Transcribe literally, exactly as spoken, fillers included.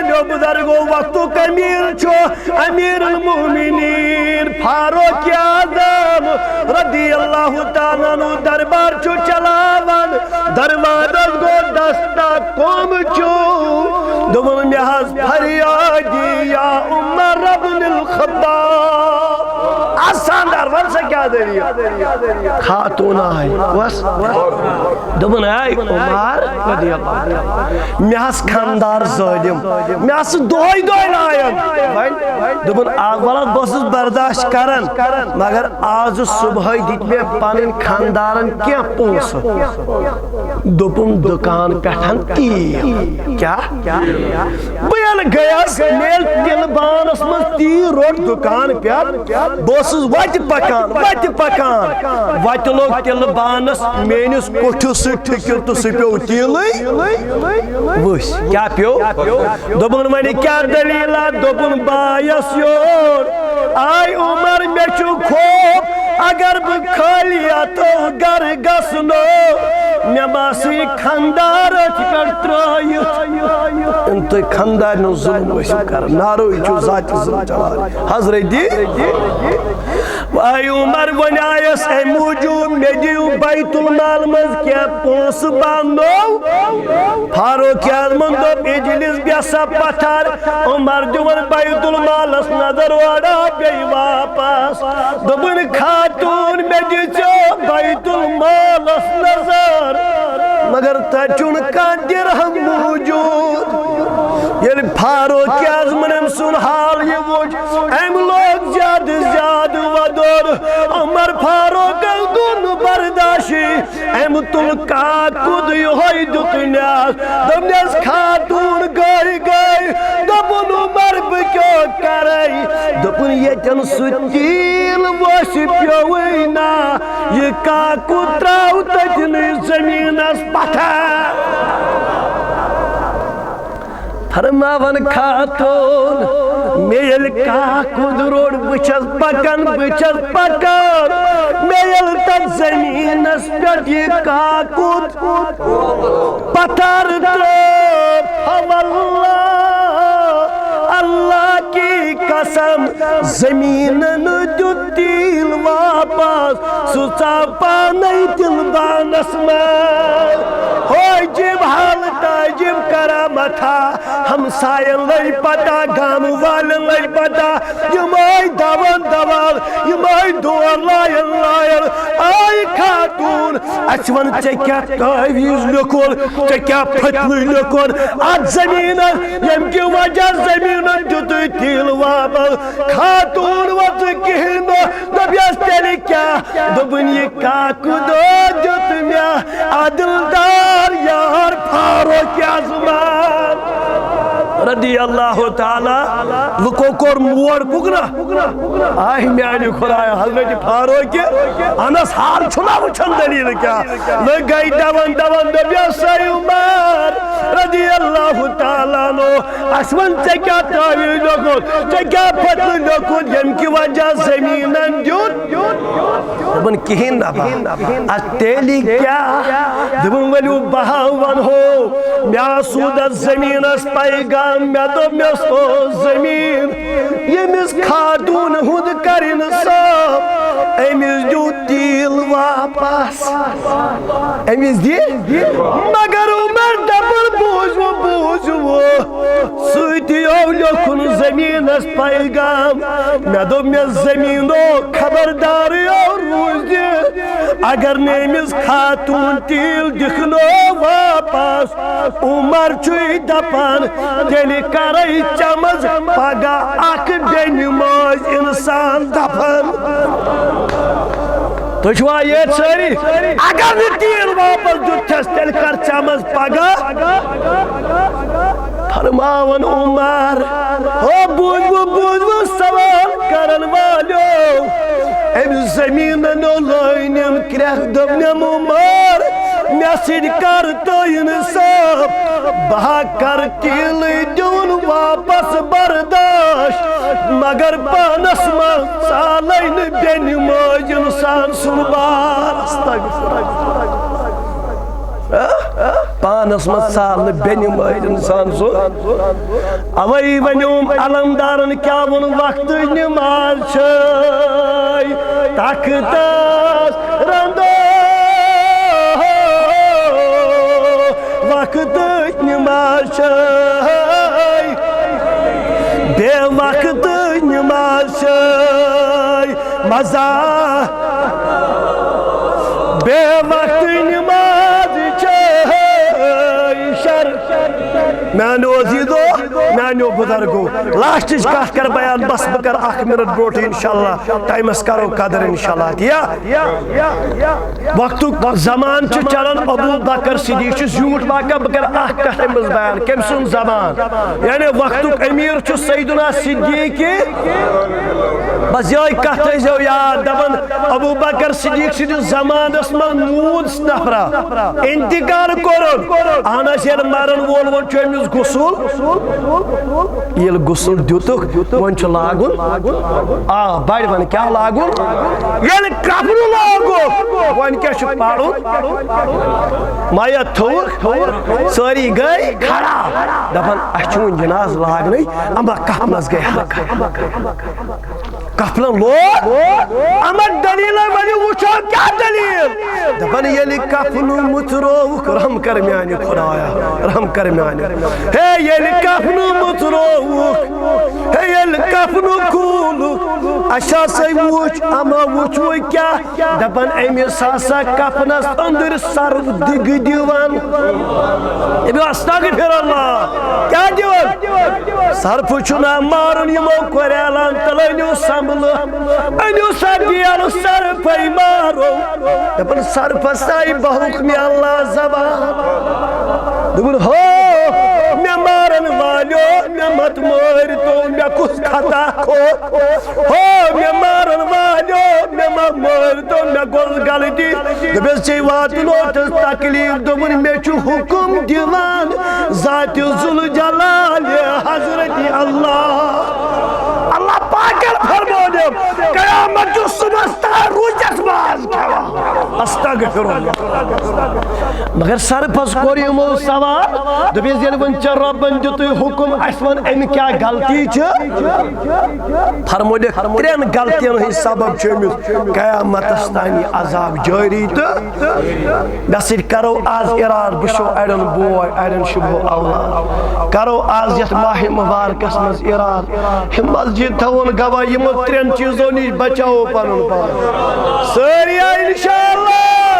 میو بزرگو، وقتُک امیر چھُ امیر المومنین فاروق اعظم رضی اللہ تعالیٰ عنہ دربار چھُ چلاوان۔ دروازس گوٚو دستک، کم چھُ؟ دوٚپُن، مےٚ حظ فریادی یا عمر ابن الخطاب۔ آسان دروازس کیٛاہ دٔلیٖل؟ خاتون آئی۔ وس۔ دوٚپُن، اے عمر رضی اللہ عنہ، مےٚ حظ خاندار ظٲلم، مےٚ حظ چھِ دۄہے دۄہے لایان۔ وۄنۍ دوٚپُن، آ، وَلہٕ بہٕ اوسُس برداشت کران، مگر آز صبحٲے دِتۍ مےٚ پنٕنۍ خاندارن کینٛہہ پونٛسہٕ۔ دوٚپُن، دُکان پٮ۪ٹھ تیٖل۔ کیٛاہ؟ بہٕ ییٚلہِ گٔیَس، مےٚ ییٚلہِ تِلہٕ بانَس منٛز تیٖل روٚٹ دُکان پٮ۪ٹھ، بہٕ اوسُس وَتہِ پَکان، وَتہِ پَکان۔ وَتہِ لوٚگ تِلہٕ بانَس میٛٲنِس کوٚٹھِس سۭتۍ ٹھُکِتھ تہٕ سُہ پیوٚو تیٖلٕے ؤسۍ۔ کیٛاہ پیوٚو؟ دوٚپُن، وۄنۍ کیٛاہ دٔلیٖلہ؟ دوٚپُن، بہٕ آیَس یور۔ آے عمر، مےٚ چھُ خوف، اگر بہٕ خٲلی اَتھو گَرٕ گژھٕ نہٕ، مےٚ ما آسہِ خاندار أتھۍ پٮ۪ٹھ ترٛٲیِتھ۔ یِم تُہۍ خاندارنٮ۪ن ظُلم ٲسِو کران، نارو یہِ چھُ ذاتِ ظُلم چلان۔ حضرت اے عمر، وۄنۍ آیس امہِ موٗجوٗب، مےٚ دِیِو بیت المال منٛز کینٛہہ پونٛسہٕ، بہٕ انو۔ فاروق اعظمن دوٚپ، اجلس، بیٚہہ سا پتھر۔ عمر دِوان بیت المالس نظر، اورٕ آو بیٚیہِ واپس۔ دوٚپُن، خاتون، مےٚ دِژیو بیت المالس نظر، مگر تتہِ چھُنہٕ کانٛہہ درہم موٗجوٗد۔ ییٚلہِ فاروق اعظمن أمۍ سُنٛد حال یہِ وُچھ، أمۍ لوگ زیادٕ زیادٕ وۄدُن۔ عمر فاروقن گوٚو نہٕ برداشی۔ أمۍ تُل کاکُد یِہوٚے دیُت نیاز۔ دوٚپنس، خاتوٗن گٔے گٔے۔ دوٚپُن، عمر، بہٕ کیٛاہ کرے؟ دوٚپُن، ییٚتٮ۪ن سُہ تیٖل ووٚس پیوٚوُے نا، یہِ کاکُد ترٛاو تٔتنٕے زٔمیٖنس پتھر۔ فرماوان خاتون، مےٚ ییٚلہِ کاکُد روٚٹ، بہٕ چھَس پکان، بہٕ چھَس پکان۔ مےٚ ییٚلہِ تَتھ زٔمیٖنَس پٮ۪ٹھ یہِ کاکُد پتھر ترٛوو، فواللہ، اللہ کی قسم، زٔمیٖنَن دیُت تیٖل واپس، سُہ ژاو پانے تِلہٕ بانس منٛز۔ ہو عجیب حالت، عجیب کرامت ہا۔ ہمساین لٔج پتہ، گامہٕ والٮ۪ن لٔج پتہ۔ یِم آے دوان دوان، یِم آے دور لایان لایان۔ آے خاتون، اسہِ وَن، ژےٚ کیٛاہ تعویٖذ لیوٚکھُن، ژےٚ کیٛاہ فتنہٕ لیوٚکھُن اتھ زٔمیٖنس، ییٚمہِ کہِ وجہ زٔمیٖنن دیُتُے تیٖل واپس۔ خاتون وۄژ کِہیٖنۍ نہٕ، دوٚپیس، تیٚلہِ کیٛاہ؟ دوٚپُن، یہِ کاکُد دیُت مےٚ عادل دار یار فاروق اعظمان رضی اللہ تعالیٰ۔ لُکو کوٚر موڑ پُکنہ۔ آہ میانہِ خدایا، حضرت فاروق انس حال چھُنہ وٕچھان دٔلیٖل کیٛاہ؟ لٔگۍ گٔے دوان دوان، دوٚپیس، اے عمر رضی اللہ تعالیٰ عنہ، اسہِ وَن، ژےٚ کیٛاہ تعویٖذ لیوٚکھُتھ، ژےٚ کیٛاہ فتنہٕ لیوٚکھُتھ، ییٚمہِ کہِ وجہ زٔمیٖنن دیُت؟ دوٚپُن، کِہیٖنۍ نہ با۔ اتھ تیٚلہِ کیٛاہ؟ دوٚپُن، ؤلِو بہٕ ہا ونہو۔ مےٚ آو سوٗدس زٔمیٖنس پیغام، مےٚ دوٚپ، مےٚ سوز زٔمیٖن، ییٚمِس خاتوٗن ہُنٛد کرِ انصاف، أمِس دیُت تیٖل واپس۔ أمِس دِ۔ مگر عمر دپان، بوٗزوٕ، بوٗزوٕ۔ سۭتی آو لیوٚکھُن زٔمیٖنس پیغام۔ مےٚ دوٚپ، مےٚ زٔمیٖنو خبردارٕے آو روٗزِتھ۔ اگر نہٕ أمِس خاتوٗن تیٖل دِکھنو واپس، عمر چھُے دپان، تیٚلہِ کرے چمز پگاہ اکھ بے نماز انسان دفن۔ تُہۍ چھِوا ییٚتہِ سٲری؟ اگر نہٕ تیٖل واپس دیُت چھس، تیٚلہِ کر چمز پگاہ۔ فرماوان عمر، ہو بوٗزوٕ، بوٗزوٕ سوال کرن والیو۔ أمۍ زٔمیٖنن لٲنِم کرٛٮ۪کھ، دوٚپنم، عمر، مےٚ سۭتۍ کر تہٕ انصاف، بہٕ ہا کر تیٖلٕے دیُن واپس برداشت، مگر پانس منٛز ژالے نہٕ بے نمٲز انسان سُنٛد بار۔ استغفر اللہ۔ آنس منٛز ژاو نہٕ بے نمٲز انسان سُنٛد۔ اوے ونیوم علمدارن کیٛاہ ووٚن، وقتٕچ نماز چھے تختس رندو، وقتٕچ نماز چھے بے وقتٕچ نماز چھے مزہ، بے وقتٕچ نماز چھے شر۔ میانیو عزیزو، میانیو بزرگو، لاسٹٕچ کتھ کر بیان، بس بہٕ کر اکھ منٹ برونٹھٕے انشاءاللہ، ٹایمس کرو قدر انشاءاللہ۔ تیا وقتُک زمان چھُ چلان، ابو بکر صدیق چھُ زیوٗٹھ واقعہ، بہٕ کرٕ اکھ کتھ اَمہِ منٛز بیان، کٔمۍ سُنٛد زمان؟ یعنی وقتُک امیر چھُ سیدنا صدیق۔ بس یہے کتھ تھٲیزیو یاد، دپان ابو بکر صدیق سٕنٛدِس زمانس منٛز موٗد نفرا، انتقال کوٚرُن۔ اہن حظ، ییٚلہِ مرن وول وۄنۍ چھُ أمِس غسل، ییٚلہِ غسل دیُتُکھ، وۄنۍ چھُ لاگُن، آ، بڑِ وۄنۍ کیٛاہ لاگُن؟ ییٚلہِ کفنہٕ لاگُکھ، وۄنۍ کیٛاہ چھُ پرُن؟ میت تھوٚوُکھ، سٲری گٔے کھڑا، دپان، "اَسہِ چھُ وۄنۍ جنازٕ لاگنٕے، اما کفنس گٔے حق۔" کفنن لوگ، اما دلیل ؤنِو، وٕچھو کیٛاہ دلیل؟ دپان، ییٚلہِ کفنہٕ مُژرووُکھ، رحم کر میانہِ خدایا، رحم کر میانہِ۔ ہے ییٚلہِ کفنہٕ مُژرووُکھ، ہے ییٚلہِ کفنہٕ کھوٗلُکھ، اَسہِ ہسا وُچھ، اما وُچھ وۄنۍ کیٛاہ؟ دپان، أمِس ہسا کفنس أنٛدٕرۍ سرُپھ دِگہٕ دِوان۔ أمِس استغفر اللہ، کیٛاہ دِوان؟ سرپھٕ چھُنہ مارُن، یِمو کوریلن تل أنِو سنبلہٕ، أنِو سا بیل سرپھے مارو۔ دپان سرپھس آیہِ بحکمِ اللہ زبان۔ دوٚپُن، ہو، مےٚ مارن والیو، مےٚ مت مٲرۍ تو، مےٚ کُس خطا کھو؟ ہو، مےٚ مارن والیو، مےٚ ما مٲرۍ تو، مےٚ گوٚژھ غلطی۔ دوٚپُس، ژےٚ واتُن اوتَس تکلیٖف، دوٚپُن، مےٚ چھُ حُکُم دِوان ذاتِ ذوالجلال حضرت اللہ۔ اللہ پاکن فرمونم، قیامت کِس صُبحس تام روٗزِس ماز کھٮ۪وان۔ استغفر اللہ۔ مگر سرپھس کوٚر یِمو سوال، دوٚپُس، ییٚلہِ وۄنۍ ژےٚ رۄبن دیُتُے حُکُم، اَسہِ وَن، اَمہِ کیٛاہ غلطی چھِ؟ فرموونکھ، ترٛٮ۪ن غلطین ہٕنٛدۍ سبب چھُ أمِس قیامتس تام یہِ عذاب جٲری۔ تہٕ مےٚ سۭتۍ کرو آز ارادٕ، بہٕ چھُسو اڑٮ۪ن بوے، اڑٮ۪ن شُبہٕ اولاد۔ کرو آز یتھ ماہِ مبارکس منٛز ارادٕ، یہِ مسجد تھاوون گواہ، یِمو ترٛٮ۪ن چیٖزو نِش بچاوو پنُن پان۔ سٲری آ انشاءاللہ۔